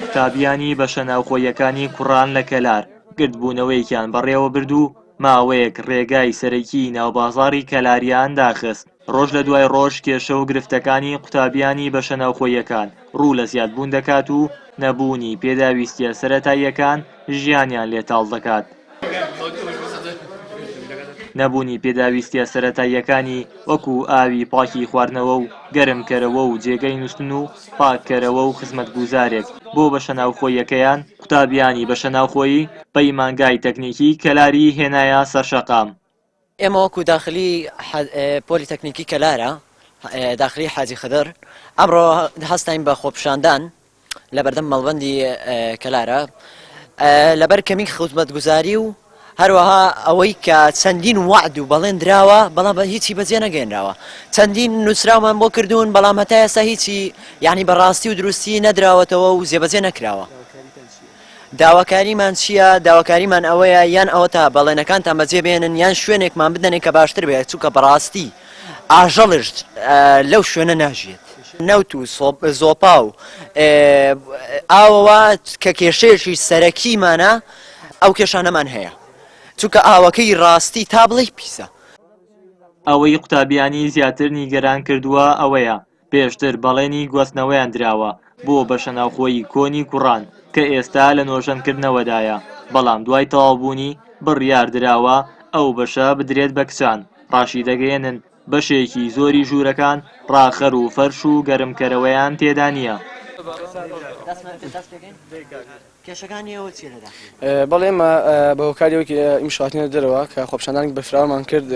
قوتابیانی بەشە ناوخۆییەکانی کوڕان لە کەلار گردبوونەوەیەکیان بەڕێوەبرد و ماوەیەک ڕێگای سەرەکیی ناوبازاڕی کەلاریان داخست. ڕۆژ لە دوای ڕۆژ کێشە و گرفتەکانی قوتابیانی بەشە ناوخۆییەکان ڕوو لە زیادبوون دەکات و نەبوونی پێداویستییە سەرەتاییەکان ژیانیان لێ تاڵ دەکات. نەبوونی پێداویستییە سەرەتاییەکانی وەکو ئاوی پاکی خواردنەوە و گەرمکەرەوە و جێگەی نوستن و پاککەرەوە و خزمەتگوزارێک بۆ بەشەناوخۆییەکەیان، قوتابیانی بەشەناوخۆیی پەیمانگای تەکنیکی کەلاری هێنایە سەرشەقام. ئێمە وەکو داخلی پۆلی تەکنیکی کەلارە داخلی حاجی خدر ئەمڕۆ هەستاین بە خۆپیشاندان لە بەردەم مەڵبەندی کەلارە لەبەر کەمی خزمەتگوزاری و هەروەها ئەوەی کە چەندین وعد و بەڵێن دراوە بەڵام بە هیچی بەجێ نەگەێنراوە چەندین نووسراومان بۆ کردوون بەڵام هەتا ئێستا هیچی یعنی بەڕاستی و دروستی نەدراوەتەوە و جێبەجێ نەکراوە. داواکاریمان چییە؟ داواکاریمان ئەوەیە یان ئەوەتا بەڵێنەکانتان بەجێ بێنن یان شوێنێکمان بدەنێ کە باشتر بێت چونکە بەڕاستی ئاژەڵش لەو شوێنە ناژیێت. نەوت و زۆپا و ئاوەوە کە کێشەیەکی سەرەکیمانە ئەو کێشانەمان هەیە چونکە ئاوەکەی ڕاستی تا بڵێی پیسە. ئەوەی قوتابیانی زیاتر نیگەران کردووە ئەوەیە پێشتر بەڵێنی گواستنەوەیان دراوە بۆ بەشەناوخۆیی کۆنی کوڕان کە ئێستا لە نۆژەنکردنەوەدایە، بەڵام دوای تەواوبوونی بڕیار دراوە ئەو بەشە بدرێت بە کچان، ڕاشیدەگەیەنن بەشێکی زۆری ژوورەکان ڕاخەر و فەرش و گەرمکەرەوەیان تێدا نییە. کێشەکانی ئێوە چیە لە داخلی؟ بەڵێ ئێمە بە هۆکاری ئەوەی کە ئیمشەو هاتینە دەرەوە کە خۆپیشاندانێکی بەرفراوانمان کرد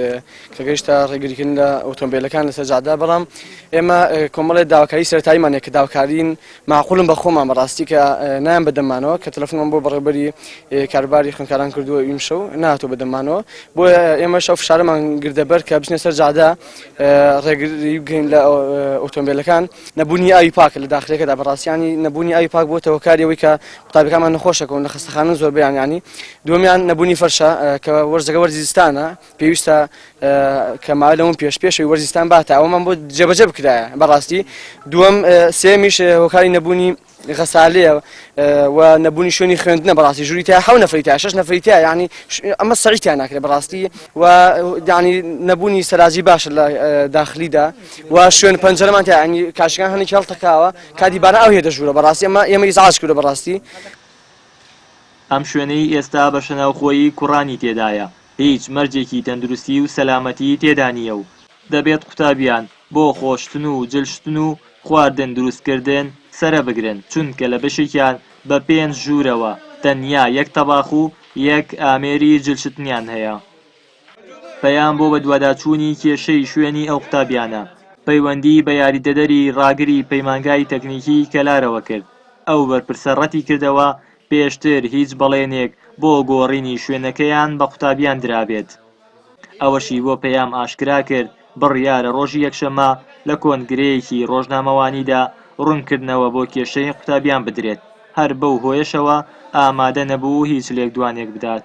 کە گەیشتە ڕێگریکردن لە ئۆتۆمبیلەکان لەسەر جادە بەڵام ئێمە کۆمەڵێ داواکاری سەرەتاییمان هەیە کە داواکارین معقولن بە خۆمان بەڕاستی کە نایان بەدەممانەوە کە تەلەفۆنمان بۆ بەڕێوەبەری کاروباری خوێندکاران کردووە ئیمشەو نهاتووە بەدەممانەوە بۆیە ئێمەش ئەو فشارەمان گردە بەر کە بچینە سەر جادە ڕێگری بکەین لە ئۆتۆمبیلەکان نەبوونی ئاوی پاک لە داخلەکەدا بەڕاستی ینی نەبوونی ئاوی پاک بۆتە هۆکاری ئەوەی کە قوتابیەکانمان نەخۆشەکەون لە خەستەخانە زۆربەیان ینی دووەمیان نەبوونی فەرشە کە وەرزەکە وەرزی زستانە پێویستە کە ماوە لەوەم پێش پێشەوەی وەرزی زستان باتە ئەوەمان بۆ جێبەجێ بکرایە بەڕاستی دووەم سێمیش هۆکاری نەبوونی غەسالەیە و نەبوونی شوێنی خوێندنە بەڕاستی ژووری تیا حەو نەفەری تیا شەش نەفەری تیا یعنی ئەمە سەعی تیا ناکرێت بەڕاستی و یعنی نەبوونی سەراجی باشە لە داخلیدا و شوێن پەنجەرەمان تیا یعنی کاشەکان هەنێکی هەڵتەکاوە کاتی باران ئەو هێدە ژوورە بەڕاستی ئەمە ئێمە ئیزعاج کردووە بەڕاستی. ئەم شوێنەی ئێستا بەشەناوخۆیی کوڕانی تێدایە هیچ مەرجێکی تەندروستی و سەلامەتی تێدا نییە و دەبێت قوتابیان بۆ خۆشتن و جل شتن و خواردن دروستکردن سەرە بگرن، چونکە لە بەشێکیان بە پێنج ژوورەوە تەنیا یەک تەباخ و یەک ئامێری جل شتنیان هەیە. پەیام بۆ بەدواداچوونی کێشەی شوێنی ئەو قوتابیانە، پەیوەندی بە یاریدەدەری ڕاگری پەیمانگای تەکنیکی کەلارەوە کرد، ئەو بەرپرسە ڕەتیکردەوە پێشتر هیچ بەڵێنێک بۆ گۆڕینی شوێنەکەیان بە قوتابیان درابێت. ئەوەشی بۆ پەیام ئاشکرا کرد، بڕیارە ڕۆژی یەکشەممە لە کۆنگرەیەکی ڕۆژنامەوانیدا ڕوونکردنەوە بۆ کێشەی قوتابیان بدرێت، هەر بەو هۆیەشەوە ئامادە نەبوو هیچ لێکدوانێک بدات.